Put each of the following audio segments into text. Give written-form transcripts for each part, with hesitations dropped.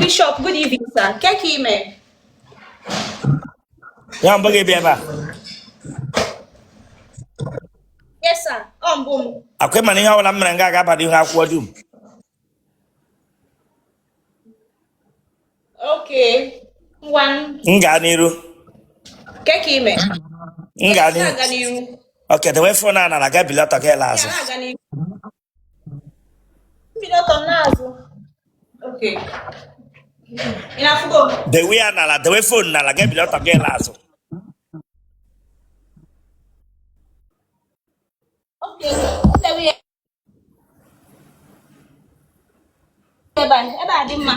Bishop, good evening, sir. Kee ka ị me? Ya mbụ gị bịa ebe a? Yes, sir. Ọ mbụ m. Akwa mana ihe ọbụla m mere nga ga-aba n'ihu akwụkwọ dum. Okay. Ngwa. M gaa n'iru? Kee ka ị me? M gaa n'iru? Na-aga n'iru. Okay, dewe phone a n'ala, gaa bili ọtọ gị ele azụ. Ya na-aga n'iru. M bili ọtọ m n'azụ. Okay. Ị na-afụgo m? Dewe ya n'ala, dewe phone n'ala, gaa bili ọtọ gị ele azụ. Okay. Dewe ya ebe a, ebe a dị mma.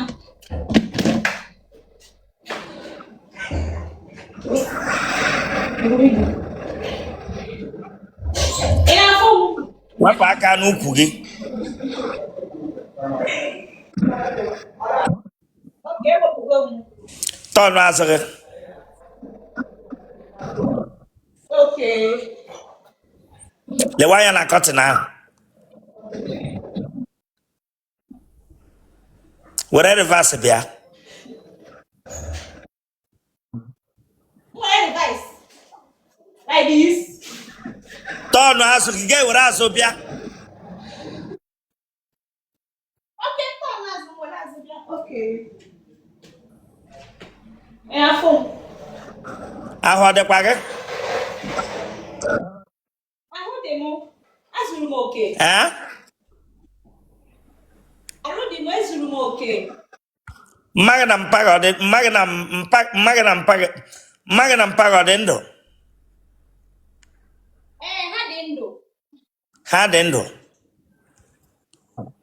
Ị na-afụ m? Wepụ aka n'ukwu gị. Okay, ewepụgo m. Tọnụ azụ gị. Okay. Lewe anya na curtain ahụ. Were reverse bịa. Were reverse. Like this. Tọnụ azụ gị, ga-ewere azụ bịa. Okay, tọnụ azụ, were azụ bịa. Okay. Ị na-afụ m? Ahụ ọ dịkwa gị? Ahụ dị m. Ezuru m oke. Ee? Ahụ dị m, ezuru m oke. Mma gị na mpa gị ọ dị mma gị na mpa mma gị na mpa gị mma gị na mpa gị ọ dị ndụ? Ee, ha dị ndụ. Ha dị ndụ?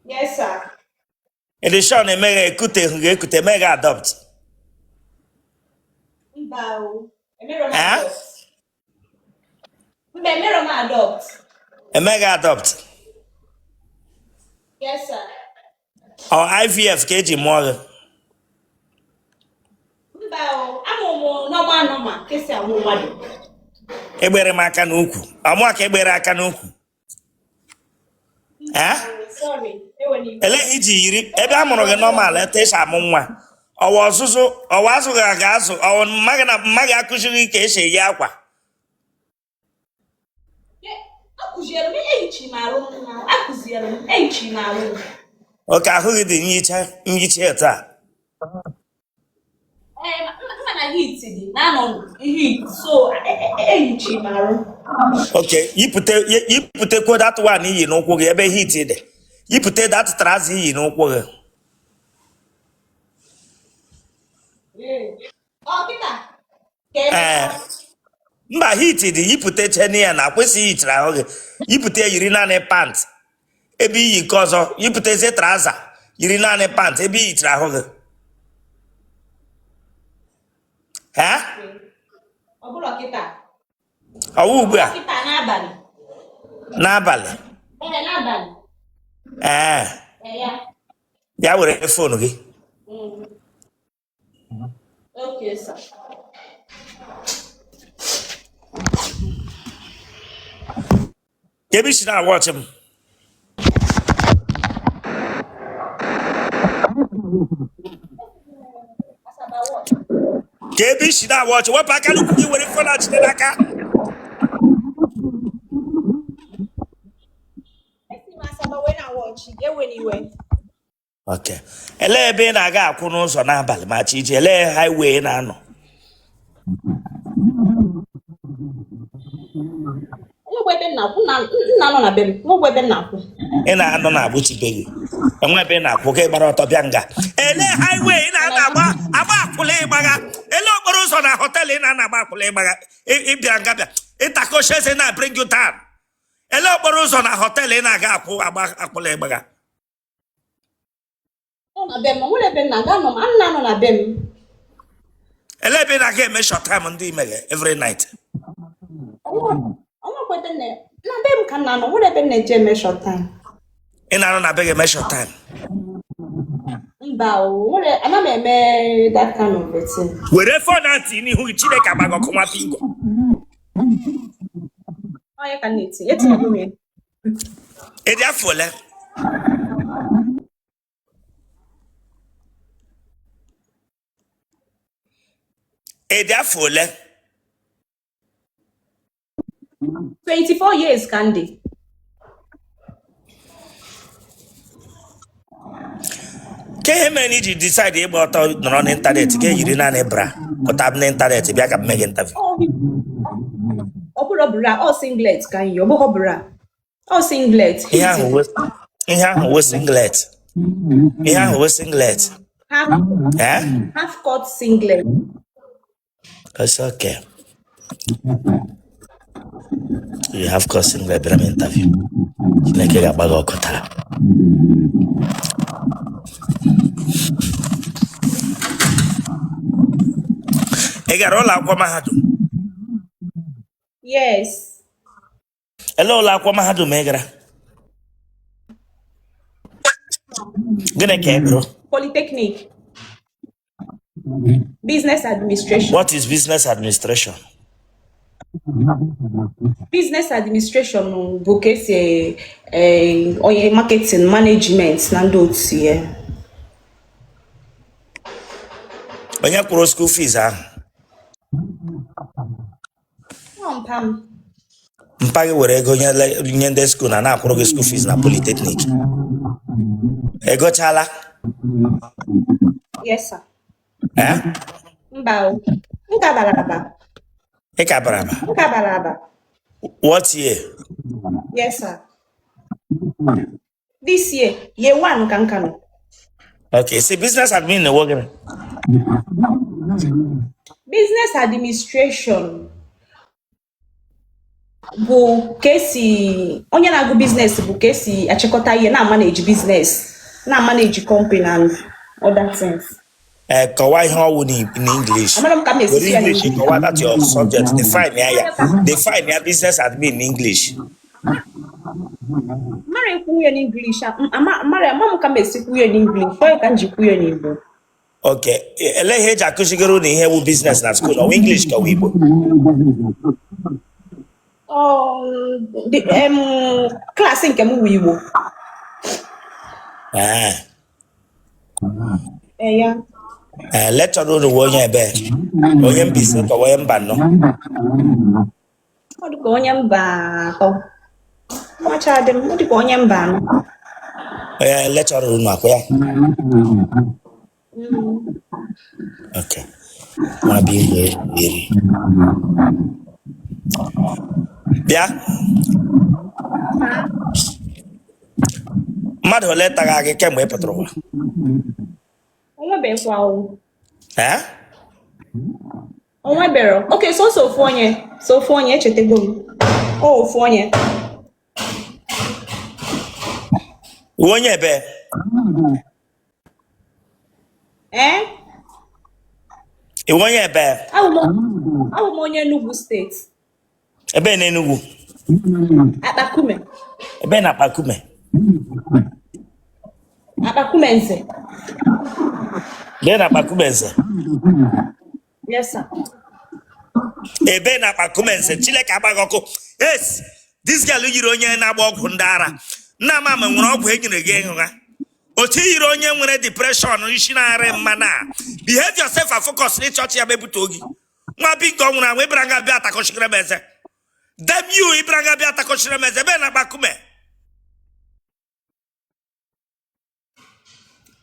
Yes, sir. Ị dị sure na emeghị ekuteghị gị ekute, emeghị adopt? Mba o. Emerọ m Ee? adopt. Mba, emerọ m adopt. Emeghị adopt? Yes, sir. Ọ IVF ka eji mụọ gị? Mba o, amụ m normal normal ka esi amụ mmadụ. Egbere m aka n'ukwu, ọmụa ka egbere aka n'ukwu. Mba Ee? o, sorry, ewela iwe. Ele iji yiri ebe a mụrụ gị normal etu esi amụ nwa? Ọwa ọzụzụ, ọwa azụ gị ga-azụ, ọwa mma gị na mma gị akụziri ka esi eyi akwa? Akụziere m, ehichi m arụ m na akụziere m, ehichi m arụ m. Okay, ahụ gị dị nhicha nhicha taa? Ee, mma na heat dị na-anọ heat, so ehichi m arụ. Okay, yipụte, yipụtekwuo that one iyi n'ụkwụ gị ebe heat dị. Yipụte that trouser iyi n'ụkwụ gị. Ọ kịta ka Ee. emechaa? Mba, heat dị, yipụte cheni ya na kwesịghị ihichara ahụ gị. Yipụte, yiri naanị pant ebe iyi nke ọzọ. Yipụtezie trouser, yiri naanị pant ebe ihichara ahụ gị. Ha? Ọ bụrụ kịta? Ọwụ ugbu a? Kịta n'abalị. N'abalị? Ee, n'abalị. Ee. Ee, ya. Bịa were phone gị. Okay, sir. Ebe i si na-awatch m? Asaba watch. Ka ebe i si na-awatch? Wepụ aka n'ukwu gị, were phone a jide n'aka. Esi m Asaba wee na-awatch. Ewela iwe. Okay, elee ebe ị na-aga akwụ n'ụzọ n'abalị ma chi iji? Elee highway ị na-anọ? Nwegbe ebe m na-akwụ na m na-anọ na be m, nwegbe ebe m na-akwụ. Ị na-anọ na agbụchi be gị, enwe ebe ị na-akwụ ka ị gbara ọtọ bịa nga? Elee highway ị na-ana agba akwụla ịgbagha? Elee okporo ụzọ na hotel ị na-ana agba akwụla ịgbagha? Ịbịa nga bịa ịtakoshi eze na bring you down. Elee okporo ụzọ na hotel ị na-aga akwụ agba akwụla ịgbagha? Nọ na be m, nwere ebe m na-aga anọ m, ana anọ na be m. Elee ebe ị na-aga eme short time ndị imeghe every night? Onwekwa ebe m na be m ka m na-anọ, nwere ebe m na-eje eme short time. Ị na-anọ na be gị eme short time? Mba o, nwere ana m eme that kind of a thing. Were phone a tinye n'ihu gị, Chineke agba gị ọkụ, nwa pingo. Onye ka m na-eti etinyego m ya. Ị dị afọ ole? Ị dị afọ ole? 24 years ka m dị. Ke ihe mere na i ji decide ịgba ọtọ nọrọ n'ịntanetị ka eyiri naanị bra pụta n'ịntanetị bịa ka m mee gị interview? Ọ bụrọ bra, ọ singlet ka m yi, ọ bụghị bra. Ọ singlet. Ihe ahụ ihe ahụ wụ singlet. Ihe ahụ wụ singlet. Half, Eh? half cut singlet. It's okay. You half cut singlet bịara m interview. Chineke ga-agba gị ọkụ taa. Ị gara ụlọ akwụkwọ mahadum? Yes. Ele ụlọ akwụkwọ mahadum ị gara? Gịnị ka ị gụrụ? Polytechnic. Business administration. What is business administration? Business administration bụ ka esi onye marketing management na ndị otu ya. Onye kwụrụ school fees ahụ? Ọ mpa m. Mpa gị were ego nye ndị school na na-akwụrụ gị school fees na polytechnic. Ị gụchala? Yes, sir. Eh? Mba o. M ka bara aba. Ị ka bara aba? M ka bara aba. What year? Yes, sir. This year, year one ka m ka nọ. Okay, si business admin na-ewe gịnị? Business administration bụ ka esi onye na-agụ business bụ ka esi achịkọta ihe na-amanage business, na-amanage company and other things. Ee, kọwaa ihe ọ wụ n'English. Amara m ka m Were esi ya English n'Igbo. kọwaa that your subject. Define ya ya. Define ya business admin in English. Mara ekwu ya n'English, amara ama m ka m esi kwu ya n'English, ọ ya ka m ji kwu ya n'Igbo. Okay, ele ihe eji akụzigoro unu ihe wụ business na school, ọ wụ English ka ọ wụ Igbo? Klaasị nke m wụ Igbo. Ee. Ee, ya. Ee, lecturer unu wụ onye ebe? Onye Mbaise ka ọ wụ onye Mbanọ? Ọ dịka onye mba atọ. Macha dị m, ọ dịka onye mba anọ. Onye lecturer unu akwa ya? Okay. Nwa bụ igwe eri. Bịa. Mmadụ ole tara gị kemgbe ị pụtara ụwa? O nwebekwa o. Eh? O nwebero. Okay, sọsọ ofu onye. Sọ ofu onye echetego m. O ofu onye. Wụ onye ebe? Eh? Ị wụ onye ebe? Awụ m onye Enugu steeti. Ebe na Enugu? Akpakume. Ebe na Akpakume? Akpakume Nze. Ebe na Akpakume Nze? Yes, sir. Ebe na Akpakume Nze, Chineke agbaghị ọkụ. Yes, this girl yiri onye na-agba ọgwụ ndị ara. Nna m ama nwere ọgwụ e nyere gị ịṅụ ha. Otu yiri onye nwere depression isi na-arị mma na behave yourself and focus na chọọchị ya mebute ogi. Nwa bingo nwụrụ anwụ ịbịara nga bịa atakọchikere m eze. Damn you, ịbịara nga bịa atakọchikere m eze. Ebe na Akpakume?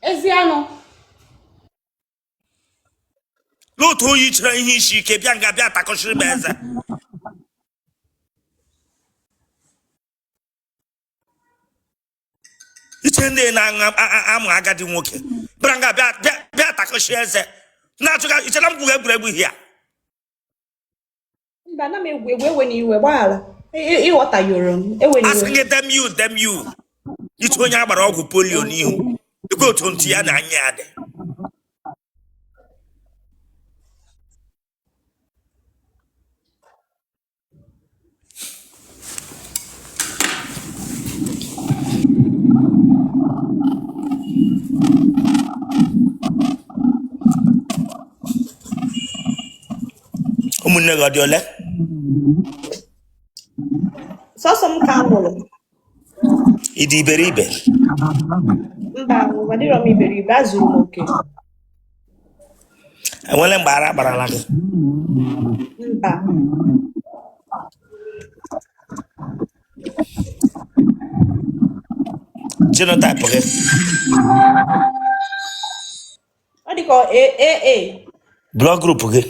Ezi anụ. N'otu oyi chere ihe isi ike bịa nga bịa atakọchiri m eze. Iche ndị na-amụ agadi nwoke bịara nga bịa bịa bịa atakọchi eze na-achụga iche na m gwugo egwuregwu ihe a. Mba, ana m egwu egwu, ewe n'iwe, gbaghara. Ịghọtayoro m, ewe Asị n'iwe. gị damn you, damn you. Iche onye agbara ọgwụ polio n'ihu dịkwa otu ntị ya na anya ya dị. Ụmụnne gị ọ dị ole? Sọsọ m ka m mụrụ. Ị dị iberibe? Mba, adịrọ m iberibe, azụrụ m oke. Enwele mgbe ara gbarala gị? Mba. Genotype gị? Ọ dị ka AA. Blood group gị?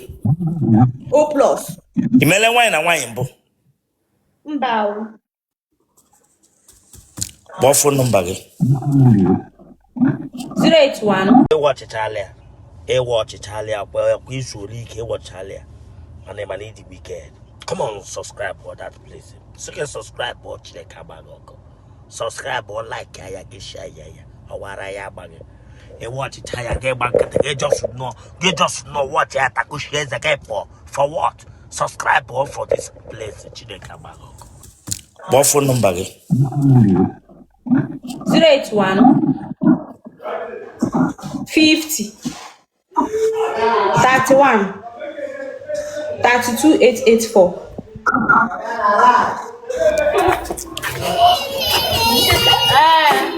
O plus. I meele nwaanyị na nwaanyị mbụ? Mba o. Kpọọ phone number gị. 081. Ịwa ọchịchala ya, ịwa ọchịchala ya kwa kwa izu ole ike ịwọchala ya, mana ị mana ịdị wicked. Come on, subscribe for that place. Sị subscribe ọ Chineke agba gị ọkụ. Subscribe ọ, like ya, gị share ya, ya ọwara ya agba gị. Ịwa ọchịcha ya, gị gba nkịtị, gị just nọ, gị just nọ watch ya, takushie eze gị pụọ. For what? Subscribe ọ for this place. Chineke agba gị ọkụ. Kpọọ phone number gị. 081 50 31 32 884.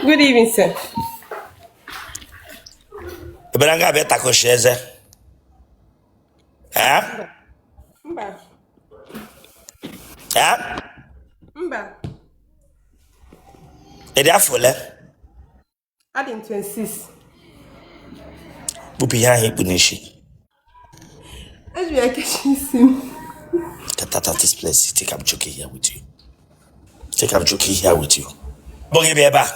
Good evening, sir. Ebere nga abịa takushie eze. Eh? Mba. Eh? Mba. Ị dị afọ ole? Adị m 26. Kpụpụ ihe ahụ ikpu n'isi. Eji m ya kechi isi m. Get out of this place. Think I'm joking here with you? Think I'm joking here with you? Bụghị bịa ebe a.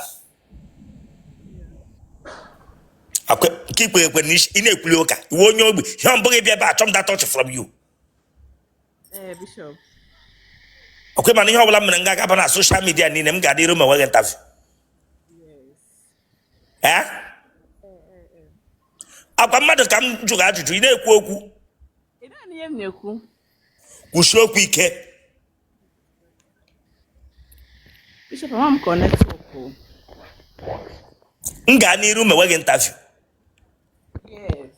Nke ikpe ekwe n'isi, ị na-ekwuli ụka. Iwe onye ogbi. Ihe ọ bụghị bịa ebe a, chọm that touch from you. Ee, Bishop. Ọkwe mana ihe ọbụla m mere nga gaba na social media niile m ga-adịru ma enweghị interview. Eh? Akwa mmadụ ka m jụrụ ajụjụ, ị na-ekwu okwu. Ị naanị ihe m na-ekwu. Kwusie okwu ike. Bishop, ama m ka ọ network o. M gaa n'iru ma enweghị interview. Yes.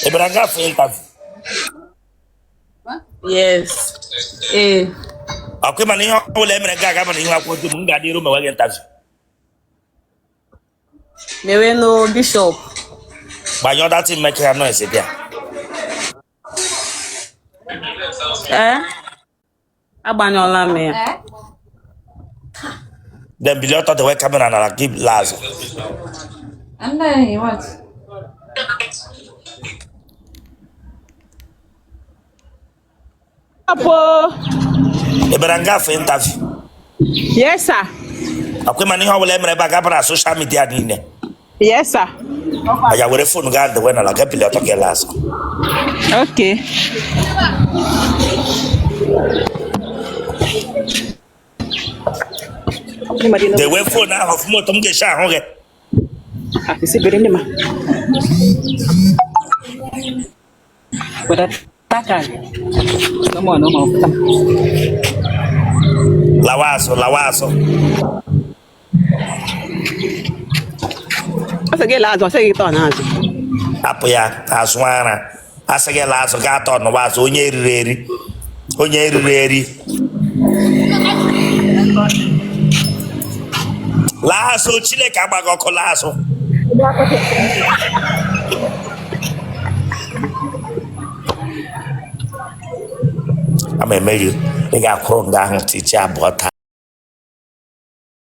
Ị bịara nga for interview? Yes. Ee. Ọkwe mana ihe ọbụla e mere nga agaba na ihu akwụkwọ dum, m gaa n'iru ma enweghị interview. Mewe no, Bishop. Gbanyụọ that thing make ya noise bịa. Ee? Agbanyụọla m ya. Then bilie ọtọ dewe camera n'ala gị laa azụ. And then what? Apo. Ị bịara nga for interview? Yes, sir. Ọkwe mana ihe ọbụla e mere ebe a gaba na social media niile. Yes, sir. Ya were phone gaa dewe n'ala gị bilie ọtọ gị laa azụ. Okay. Dewe phone ahụ ọfụma otu m ga-esi ahụ gị. Ma. Lawa azụ, lawa azụ. Ọ sị gị laa azụ, ọ sị gị tọọ n'azụ. Hapụ ya azụ ara. Asị gị laa azụ gaa tọọ n'ụwa azụ, onye eriri eri. Onye eriri eri. Laa azụ, Chineke agbaghị ọkụ, laa azụ. Ama eme gị, ị ga-akwụrụ nga ahụ tichi abụọ taa.